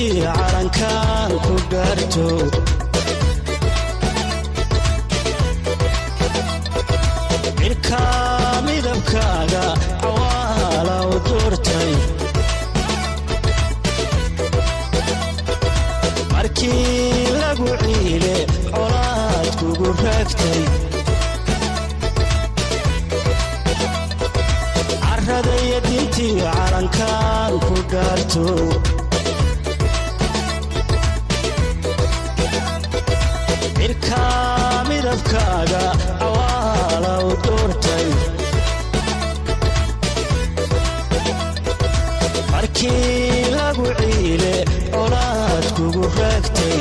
Diintii calankaan ku dhaarto. Cirka midabkaaga cawaala u doortay. Markii lagu ciile colaad kugu raagtay. Carradaya diintii calankaan ku dhaarto. Cirka midabkaaga cawaala u doortay. Markii lagu ciile colaad kugu raagtay.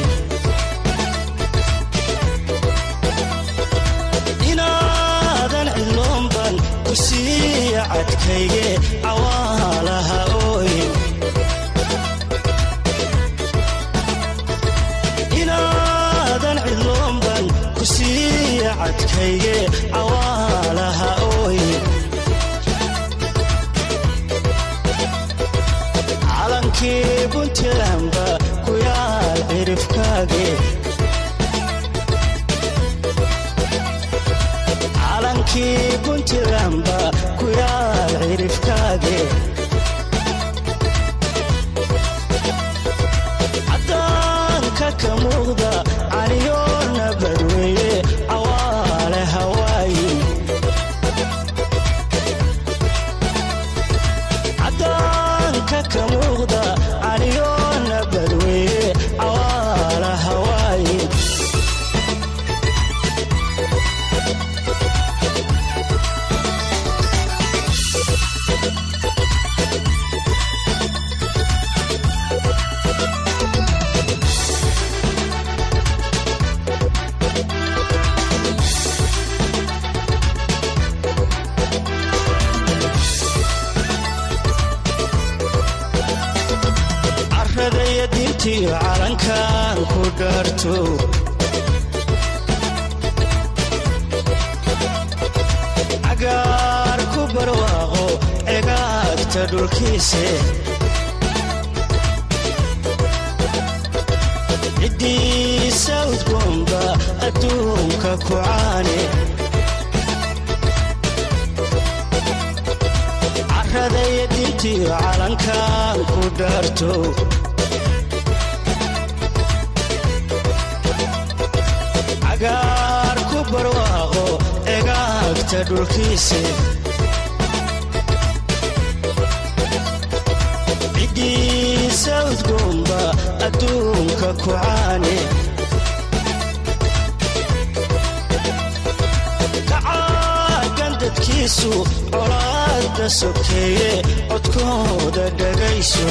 Inaadan cidloonban ku siiya cadkayge cawaalaha ooyin. Inaadan cidloonban ku siiya cadkayge cawaalaha ooyin. Calankii Puntlandba ku yaal cirifkaage. Calankii Puntlandba ku yaal cirifkaage. Caddaanka ka muuqda caliyoona badweeye cawaale hawaayin. Caddaanka ka muuqda caliyoona badweeye cawaale hawaayin. Carradaya diintii calankaan ku dhaarto. Cagaar ku barwaaqo cegaagta dhulkiise. Ciddiisa udgoonba adduunka ku caane. Carradaya diintii calankaan ku dhaarto. Cagaar ku barwaaqo cegaagta dhulkiise. Ciddiisa udgoonba adduunka ku caane. Kacaagan dadkiisu colaadda sokeeye codkooda dhagayso.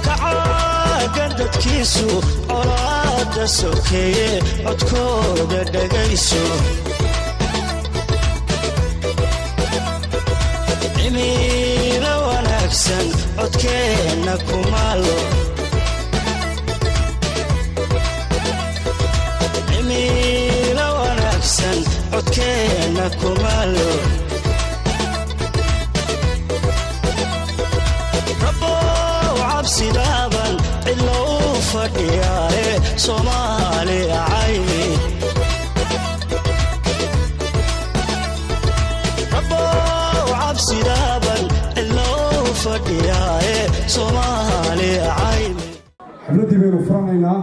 Kacaagan dadkiisu colaadda sokeeye codkooda dhagayso. Cimilo wanaagsan codkeenna kumaalo. Cimilo wanaagsan codkeenna kumaalo. Rabbow cabsidaaban cidlo u fadhiyaaye Soomaaliya cayni. Rabbow cabsidaaban cidlo u fadhiyaaye Soomaaliya cayni. Xafladdii baynu furanaynaa.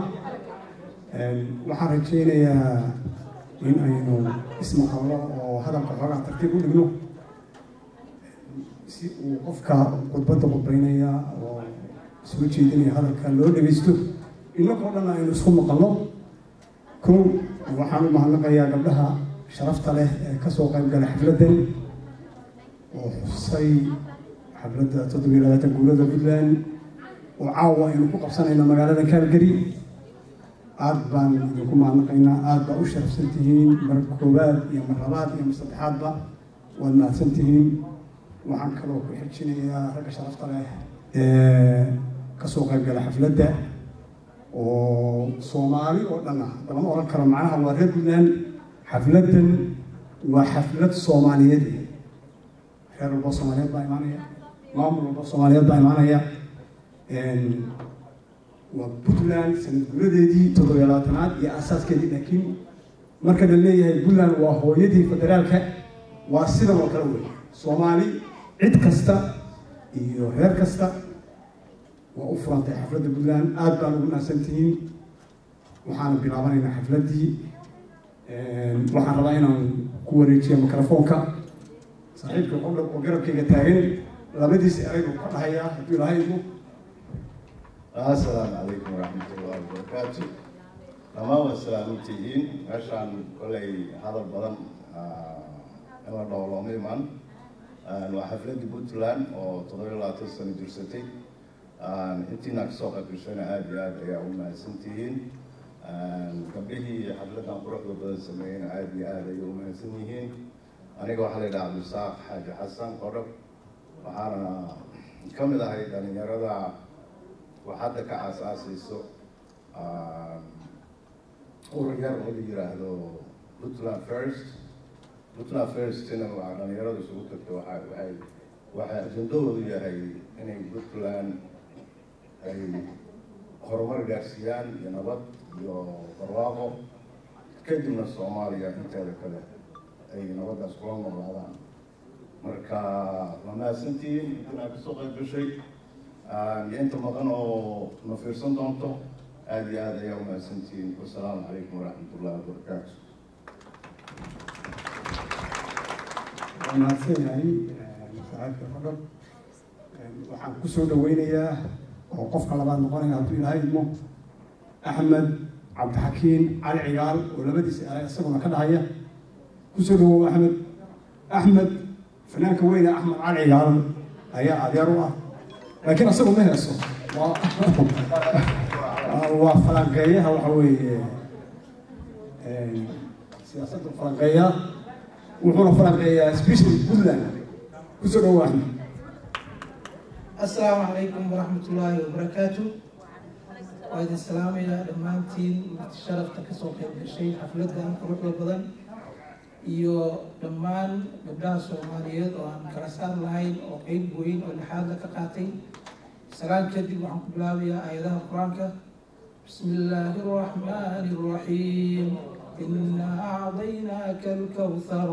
Waxaan rajaynayaa in aynu ismaqalno oo hadalka xoogaa tartiib u dhigno si uu qofka khudbadda khudbaynaya oo soo jeedinaya hadalka loo dhegeysto, innagoo dhan aynu isku maqalno. Kow, waxaan u mahadnaqayaa gabdhaha sharafta leh ee kasoo qayb galay xafladdan oo xusay xafladda 27 guurada Puntland oo caawa aynu ku qabsanayno magaalada Calgary. Aad baan idinku mahadnaqaynaa, aad baa u sharafsan tihiin. Mar koowaad iyo mar labaad iyo mar saddexaadba waad mahadsan tihiin. Waxaan kaloo ku xijinayaa ragga sharafta leh ee kasoo qayb gala xafladda oo Soomaali oo dhan ah. Lama oran karo macnaha waa reer Puntland. Xafladdan waa xaflad Soomaaliyeed, reer walbo Soomaaliyeed baa imaanaya. Maamul walba Soomaaliyeed baa imaanaya. Waa Puntland sanad guuradeedii 27aad iyo aasaaskeedii. Laakiin marka la leeyahay Puntland waa hooyadii federaalka, waa sidan oo kale wey. Soomaali cid kasta iyo reer kasta waa u furantay xafladda Puntland. Aad baan ugu mahadsantihiin. Waxaana bilaabanaynaa xafladdii. Waxaan rabaa inaan ku wareejiyo microfoonka saaxiibka Qodhob oo garabkayga taagan. Labadiisa erey buu ka dhahayaa hadduu Ilaahay idmo. Asalaamu calaykum waraxmatullahi wabarakaatu. Dhammaan waa salaamantihiin. Meeshaan kolay hadal badan in la dhaho looma imaan. Waa xafladdii Puntland oo 27 sano jirsatay. Intiina kasoo qayb gashana aada iyo aad ayaa u mahadsantihiin. Gabdhihii xafladdan quruxda badan sameeyeyna aada iyo aad ayay u mahadsan yihiin. Aniga waxaa la yidhaha Cabdisaaq Xaaji Xasan Qodhob, waxaana ka mid ahay dhalinyarada wax hadda ka aasaasayso urur yar oo la yiraahdo Puntland First. Puntland Firstina waa dhalinyaradu isugu tagto. Waxay ajendahoodu yahay inay Puntland ay horumar gaarsiiyaan iyo nabad iyo barwaaqo, kadibna Soomaaliya inteeda kale ay nabaddaas kula noolaadaan. Marka waa mahadsantihiin intan aad kasoo qayb gashay iyo inta maqan oo na fiirsan doonto. Aada iyo aad ayaa umahadsantihiin. Wasalaamu calaykum waraxmatullahi wabarakaatu. Waa mahadsan yahay saaxiibka Qodhob. Waxaan kusoo dhaweynayaa oo qofka labaad noqonaya hadduu Ilaahay idmo Axmed Cabdixakiin Cali Cigaal oo labadiisa eray isaguna ka dhahaya. Kusoo dhawow, Axmed. Axmed fanaanka weyne Axmed Cali Cigaal ayaa adeer u ah, laakiin isagu ma heeso, waa falanqeeyaha. Waxa weeye siyaasadda falanqeeya, wuxuuna falanqeeyaa specially Puntland. Kusoo dhawow, Axmed. Asalaamu calaykum waraxmatullaahi wabarakaatu. Waa idin salaamayaa dhammaantiin, marti sharafta kasoo qayb gashay xafladdan quruxda badan iyo dhammaan gabdhaha Soomaaliyeed oo aan kala saar lahayn oo qeyb weyn oo lixaadla ka qaatay. Salaan kadib, waxaan ku bilaabayaa aayadaha Qur-aanka. Bismi illaahi araxmaani araxiim. Innaa acdaynaaka alkawthar,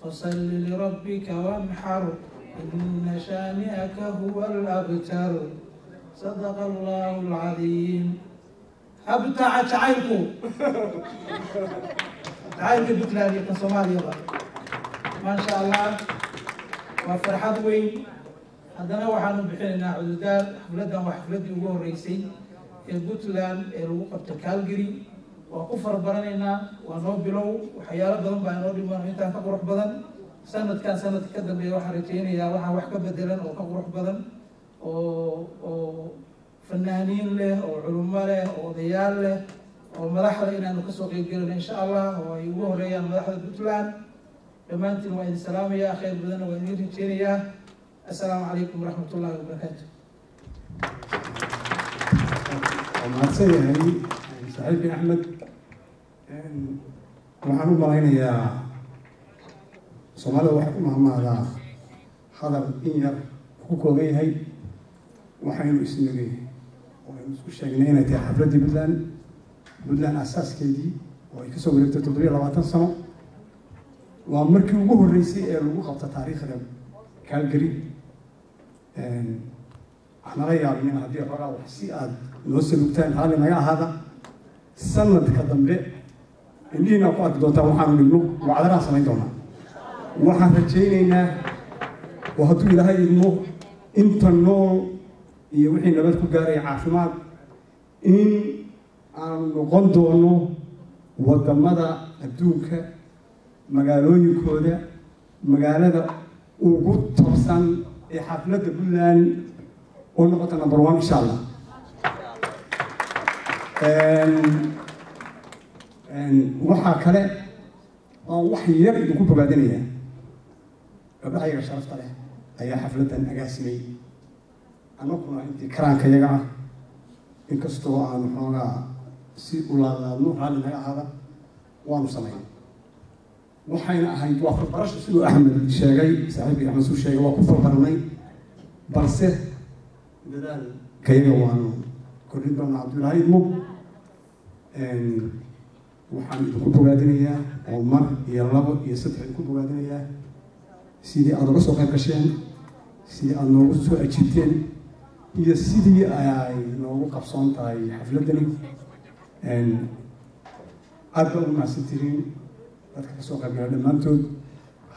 fasalli lirabbika wanxar, ina shaani'aka huwa alabtar. Sadaqa Allahu alcadiim. Habtaca jacaylku, jacaylka Puntland iyo kan Soomaaliyaba, maasha Allah, waa farxad weyn. Haddana waxaanu bixinaynaa cududaar. Xafladdan waa xafladdii ugu horreysay ee Puntland ee lagu qabto Calgary. Waa ku farbaranaynaa, waa noo bilow. Waxyaalo badan baa inoo dhiman intaan ka qurux badan. Sanadkan sanadka ka dambeeya waxaan rajaynayaa waxaan wax ka bedelan oo ka qurux badan oo fanaaniin leh oo culummo leh oo odayaal leh oo madaxda inaanu kasoo qeybgelino insha Allah, oo ay ugu horeeyaan madaxda Puntland. Dhammaantiin waa idin salaamayaa, khayr badanna waa idin rajeynayaa. Assalaamu calaykum waraxmat ullahi wabarakaatu. Waa mahadsan yahay saaxiibkii Axmed. Waxaan u malaynayaa Soomaalida waxay ku mahmaadaa hadal in yar ku kooban yahay. Waxaynu isniri oo aynu isku sheegnay inay tahay xafladdii Puntland, Puntland asaaskeedii oo ay kasoo wareegtay 27 sano. Waa markii ugu horreysay ee lagu qabto taariikhda Calgary. Waxnala yaabinin haddii xoogaa wax si aada noo salugtaan, raalli naga ahaada. Sanadka dambe indhihiina ku arki doontaa waxaanu dhigno, wacdaraha samayn doonaa. Waxaan rajaynaynaa oo hadduu Ilaahay idmo inta nool iyo wixii nabad ku gaaraya caafimaad in aanu noqon doono waddamada adduunka magaalooyinkooda magaalada ugu tobsan ee xafladda Puntland oo noqota number one insha Allah. Waxaa kale oo wax yar idinku bogaadinayaa gabdhahayaga sharafta leh ayaa xafladdan agaasimay. Annaguna intii karaanka yaga ah, inkastoo aanu xoogaa si u laadlaadno, raalli naga ahaada, waanu samaynay. Waxayna ahayd waa farbarasho, siduu Axmed sheegay, saaxiibkii Axmed suu sheegay, waa ku farbaranay. Balse dadaalkayaga waanu kordhin doonaa. Cabdullaahi idmo, waxaan idinku bogaadinayaa oo mar iyo labo iyo saddex idinku bogaadinayaa sidii aada uga soo qayb gasheen, sidii aada noogu soo ajiibteen iyo sidii ay noogu qabsoon tahay xafladdani. Aada baa ugu mahadsan tihiin dadka kasoo qayb gala dhammaantood.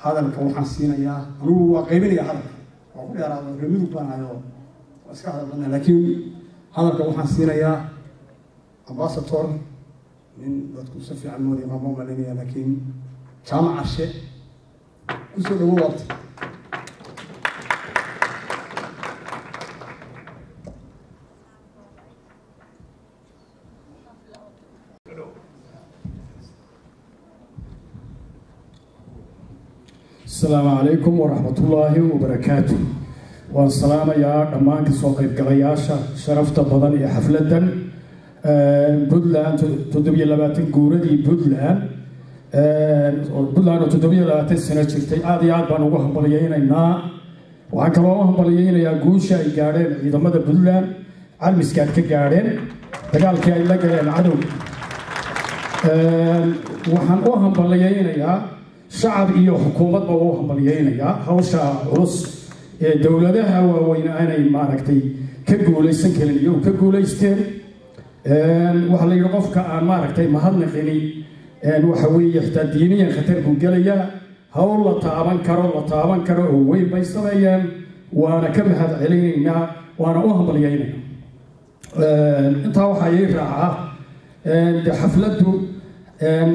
Hadalka waxaan siinayaa, anigu waa qaybinaya hadalka, waa ku dheeraado, reer Mudug baan ahay oo waa iska hadal badnaa, laakiin hadalka waxaan siinayaa ambassador, nin dadku si fiican moodaya maama malaynaya, laakiin Jaamac Carshe kusoo dhawo waabta. Asalaamu calaykum waraxmatullaahi wabarakaatu. Waan salaamayaa dhammaan kasoo qaybgalayaasha sharafta badan ee xafladdan Puntland, 27 guuradii Puntland, Puntland oo 27 sano jirtay. Aada iyo aad baan ugu hambalyeynaynaa. Waxaan kaloo u hambalyeynayaa guusha ay gaadheen ciidamada Puntland, Calmiskaad ka gaadheen dagaalkii ay la galeen cadow. Waxaan u hambalyeynayaa shacab iyo xukuumadba u hambalyeynayaa hawsha culus ee dowladaha waaweyn aanay maaragtay ka guulaysan karin iyo ka guulaysteen. Waxaa la yidhi qofka aan maaragtay mahadnaqini waxa weeye xitaa diiniyan khatar buu gelayaa. Hawl la taaban karo, la taaban karo oo weyn bay sameeyeen, waana ka mahad celinaynaa, waana u hambalyeynaynaa. Intaa waxaa ii raaca, de xafladdu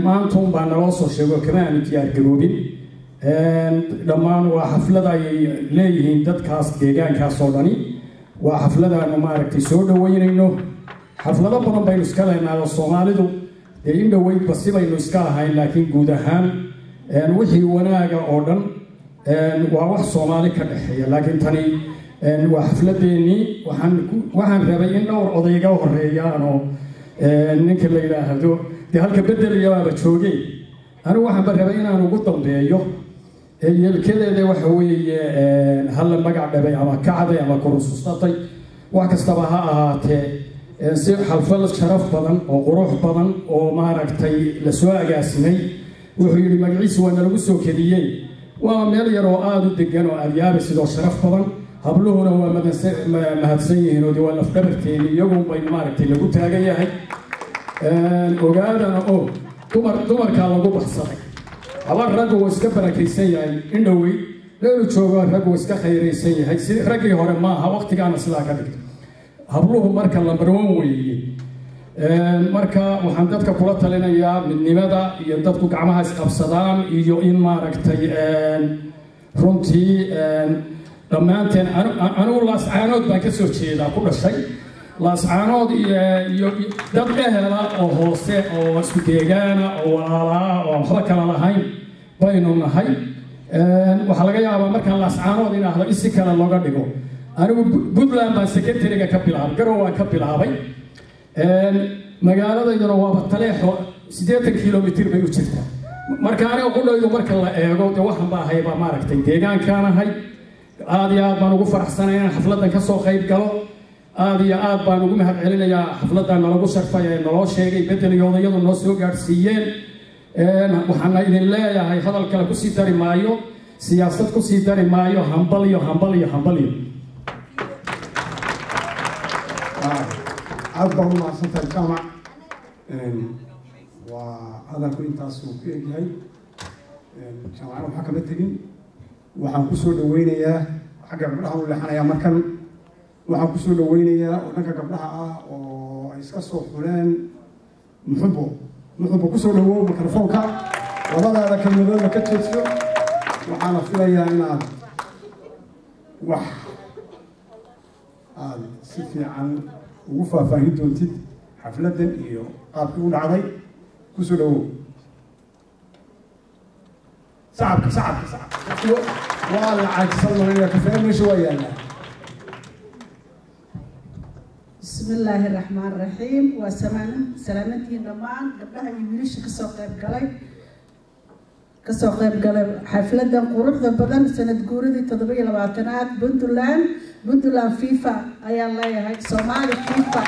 maanta un baa naloo soo sheego, kama aanu diyaar garoobin. Dhammaan waa xaflad ay leeyihiin dadkaas deegaankaas oo dhani, waa xafladaanu maaragtay soo dhaweynayno. Xaflado badan baynu iska leenahay oo Soomaalidu dee in dhoweydba si baynu iska ahayn, laakiin guud ahaan wixii wanaaga oo dhan waa wax Soomaali ka dhexeeya, laakiin tani waa xafladeennii. Waxaan rabay in dhowr odayga horeeyaanoo ninka la yidhaahdo dee halka bedeliyabaaba joogay, anigu waxaanba rabay inaan ugu dambeeyo. Yeelkadeeda waxa weeye halla magac dhabay ama kacday ama kurusustatay, wax kastaba ha ahaatee, si xalfal sharaf badan oo qurux badan oo maaragtay lasoo agaasimay. Wuxuu yidhi magaciisa waa nalagu soo kediyey. Waa meel yar oo aada u degan oo aada yaabay sidoo sharaf badan. Habluhuna waa mahadsan yihiin oo de waa lafdhabarteeni, iyagun baynu maaragtay lagu taagan yahay. Ogaadana oo dumarkaa lagu baxsaday haba, raggu wuu iska barakaysan yahay, in dhowey meelu joogo raggu iska khayraysan yahay, si raggii hore maaha, waqtigaana sidaa ka dhigta. Habluhu marka lambar one weeye. Marka waxaan dadka kula talinayaa midnimada iyo dadku gacmaha isqabsadaan iyo in maaragtay runtii dhammaanteen. Anigu Laascaanood baan ka soo jeedaa, ku dhashay Laascaanood, iyo dad ehela oo hoose oo isku deegaana oo walaalaa oo aan waxba kala lahayn baynu nahay. Waxaa laga yaabaa markaan Laascaanood inaahdo in si kale looga dhigo. Anigu Puntland baan secretary-ga ka bilaabay, Garow waan ka bilaabay, magaaladayduna waaba Taleexo, 80 kilomitir bay u jirtaa. Marka aniga qudhaydu marka la eego dee waxaan ba ahaybaa maaragtay deegaankaan ahay. Aada iyo aad baan ugu faraxsanay inaan xafladdan ka soo qayb galo. Aada iyo aad baan ugu mahad celinayaa xafladdan nalagu sharfay ee naloo sheegay, bedel iyo odayadu noo soo gaadhsiiyeen. Waxaana idin leeyahay, hadal kale kusii dari maayo, siyaasad kusii dari maayo, hambalyo, hambalyo, hambalyo. Aada baan u mahadsantahay Jaamac. Waa hadalku intaasuu ku egyahay, jaamacana waxaa kama tegin. Waxaan kusoo dhaweynayaa xagga gabdhaha u leexanayaa markan, waxaan kusoo dhaweynayaa oo dhanka gabdhaha ah oo ay iska soo xuleen Muxubo. Muxubo, kusoo dhawow mikrofoonka, labadaada kelmadoodna ka jeedso. Waxaana filayaa inaad wax aada si fiican ugu faahfaahin doontid xafladdan iyo qaabkii u dhacday. Kusoo dhawow. Sacabka, sacabka, sacabka, waa la caajisan marinaya, kafee meesha waa yaallaa. بسم الله الرحمن الرحيم. وسلامتين دمان قبلها يويلش كسو قيب قلي. Kasoo qayb galay xafladan quruxda badan, sanad guuradii 27aad Puntland. Puntland viva ayaan leeyahay, Soomaali viva.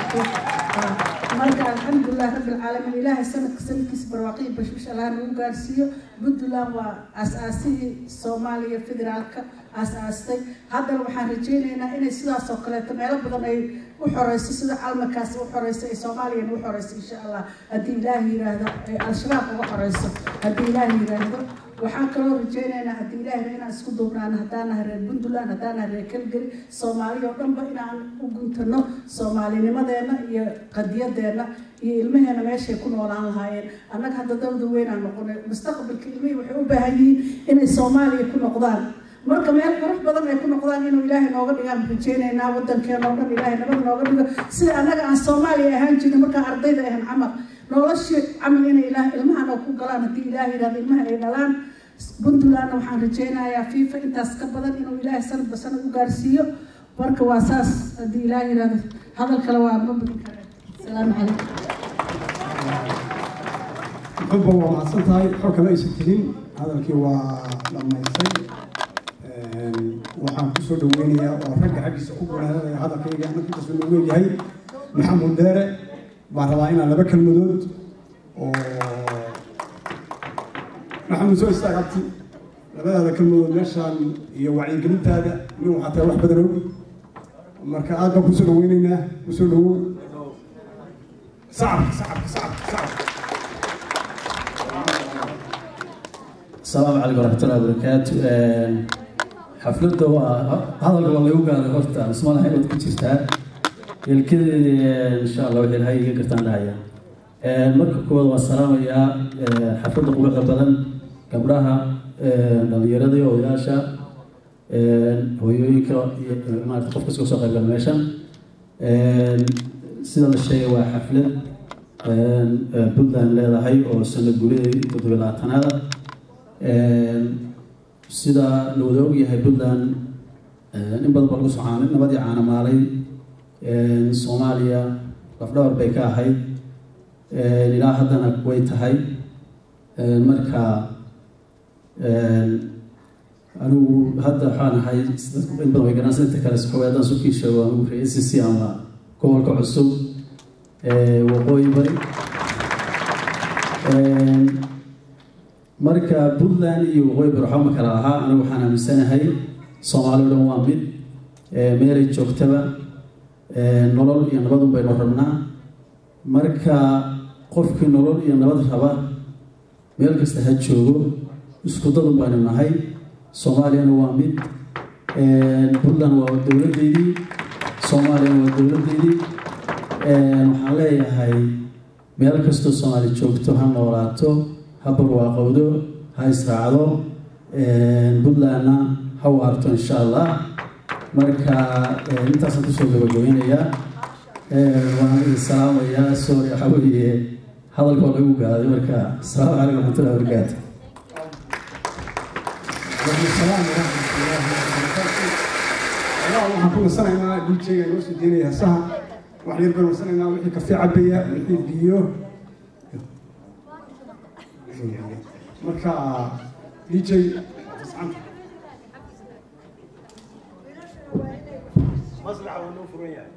Marka alxamdulilah rabbi alcaalamiin, Ilaahay sanadka sanadkiisa barwaaqiyo bashbash Allah nagu gaarsiiyo. Puntland waa aas-aasihii Soomaaliya federaalka aas-aastay. Haddana waxaan rajeynaynaa inay sidaas oo kaleeto meelo badan ay u xoreyso, sida calmakaas u xoreyso ay Soomaaliyana u xoreyso, insha Allah, haddii Ilaahay yiraahdo, ay Al-Shabaab uga xoreyso haddii Ilaahay yiraahdo. Waxaan kaloo rajeynaynaa, haddii Ilaahay, inaan isku duubnaano, haddaan nahay reer Puntland, haddaan nahay reer Calgary, Soomaaliya oo dhanba inaan u guntano soomaalinimadeena iyo qadiyadeena iyo ilmaheena meeshay ku noolaan lahaayeen. Annaga hadda dawda weynaan noqonay, mustaqbalka ilmihii waxay u baahan yihiin inay Soomaaliya ku noqdaan. Marka meel qurux badan ay ku noqdaan inuu Ilaahay nooga dhigaan rajeynaynaa. Wadankeena oo dhan Ilaahay nabad nooga dhigo, sida annaga aan Soomaaliya ahaan jirnay markaan ardayda ahan camal, noloshii camal inay ilaah ilmahana ku galaan haddii Ilaahay yidhahdo, ilmaha ay dhalaan. Puntlandna waxaan rajeynayaa viva intaas ka badan inuu Ilaahay sanadba sanad u gaarsiiyo. Marka waa saas haddii Ilaahay yidhahdo, hadal kale waa ma badin kareen. Asalaamu calaykum. Xubba, waa mahadsan tahay. Xog kama aysan tegin, hadalkii waa dhammaystay. Waxaan kusoo dhaweynayaa oo ragga xaggiisa ku gunaanaya hadalkayga annaga noogu yahay Maxamuud Dheere. Baan rabaa inaan laba kelmadood oo Maxamuud soo istaag abti, labadaada kelmadood meeshaan iyo wacyigelintaada. Nin waxaa tahay wax badan og, marka aad baan kusoo dhaweynaynaa. Kusoo dhawow. Sacabka, sacabka, sacabka, sacabka. Asalaamu calaykum waraxmatullahi wabarakaatu. Xafladda waa hadalka waa lagu gaaday horta, isma lahayn waad ku jirtaa ilkadeeda. Insha Allah wixii Ilahay iga gartaan dhahaya. Marka koowaad waa salaamayaa xafladda quruxda badan, gabdhaha, dhalinyarada iyo odayaasha, hooyooyinka iyo maarata qof kasta kasoo qayb gala meeshan. Sida la sheegay, waa xaflad Puntland leedahay oo sanad guuradii 27aad. Sida la wada ogyahay, Puntland in badan baa lagu soo caana nabadii caanamaalay. Soomaaliya lafdhabar bay ka ahayd, ilaa haddana way tahay. Marka anigu hadda waxaan ahay, dadku in badan way garanaysa, inta kale saxooy haddaan sukii sheego, anigu reer SSC ama gobolka cusub Waqooyi Bari. Marka Puntland iyo Waqooyi Bari waxba ma kala ahaa. Anigu waxaan aaminsanahay Soomaali o dhan waa mid, meelay joogtaba nolol iyo nabad un baynu rabnaa. Marka qofkii nolol iyo nabad raba meel kasta ha joogo, isku dad un baynu nahay, Soomaaliyana waa mid. Puntland waa dowladdeydii, Soomaaliyana waa dowladdeydii. Waxaan leeyahay meel kastoo Soomaali joogto ha noolaato, ha barwaaqowdo, ha israacdo, Puntlandna ha waarto, insha Allah. Marka intaasaan kusoo gabagabeynayaa, waan idin salaamayaa. Sorry, waxaa weeye hadalka waa lagu gaaday. Marka asalaamu calaykum waraxmatullahi wabarakaatu. Salaam waraxmatullaahi wabarakaatu. Allah, waxaan ku nasanaynaa DJ-ga inoo soo deynaya heesaha. Wax yar baynu nasanaynaa, wixii kafe cabaya, wixii biyo. Marka DJ fascanta. Maslaxa waa noo furan yahay.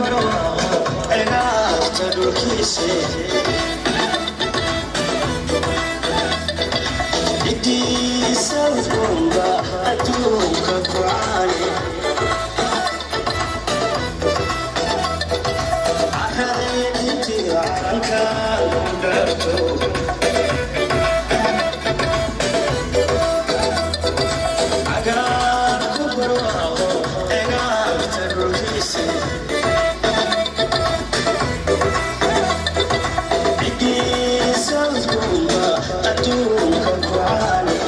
Barwaaqo cigaarta dhulkiisa, cidiisa udgoonba adduunka ku caani. Carradeedintiyo calankan ku dhaarto, cagaar ku barwaaqo cigaarta dhulkiisa, cidiisa udgoonba adduunka ku caani.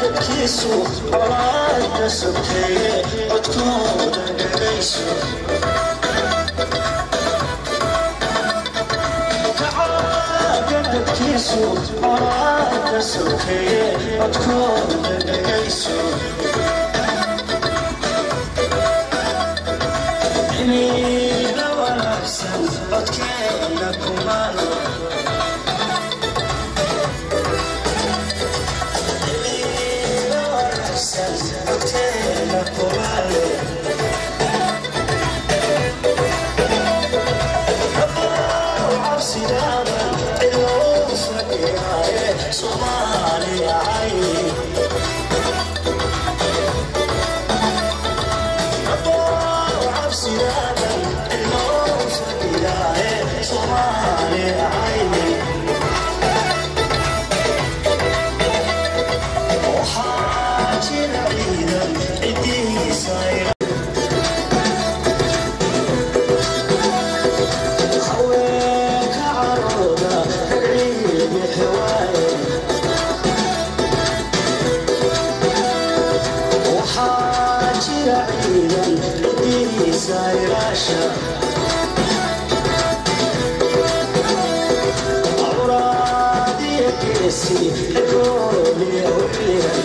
Dadkiisu colaadda sokeeye codkooda dhagayso. Kacaaga dadkiisu colaadda sokeeye codkooda dhagayso. Cimiila wanaagsan codkeenna kumaano. Cimiila wanaagsan codkeenna kumaano. Cabsidaadan ciloo fadhiyaaye Soomaaliya cayni. Cabsidaadan ciloo fadhiyaaye Soomaaliya cayni. Waxaa jira ciidan cidiisa, haweenka carooda ragciidi xewaaye. Waxaa jira ciidan cidiisa ilaasha, curaadiya geesi cirooliya u xiran.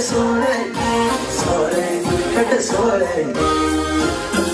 Sole, sole, sole.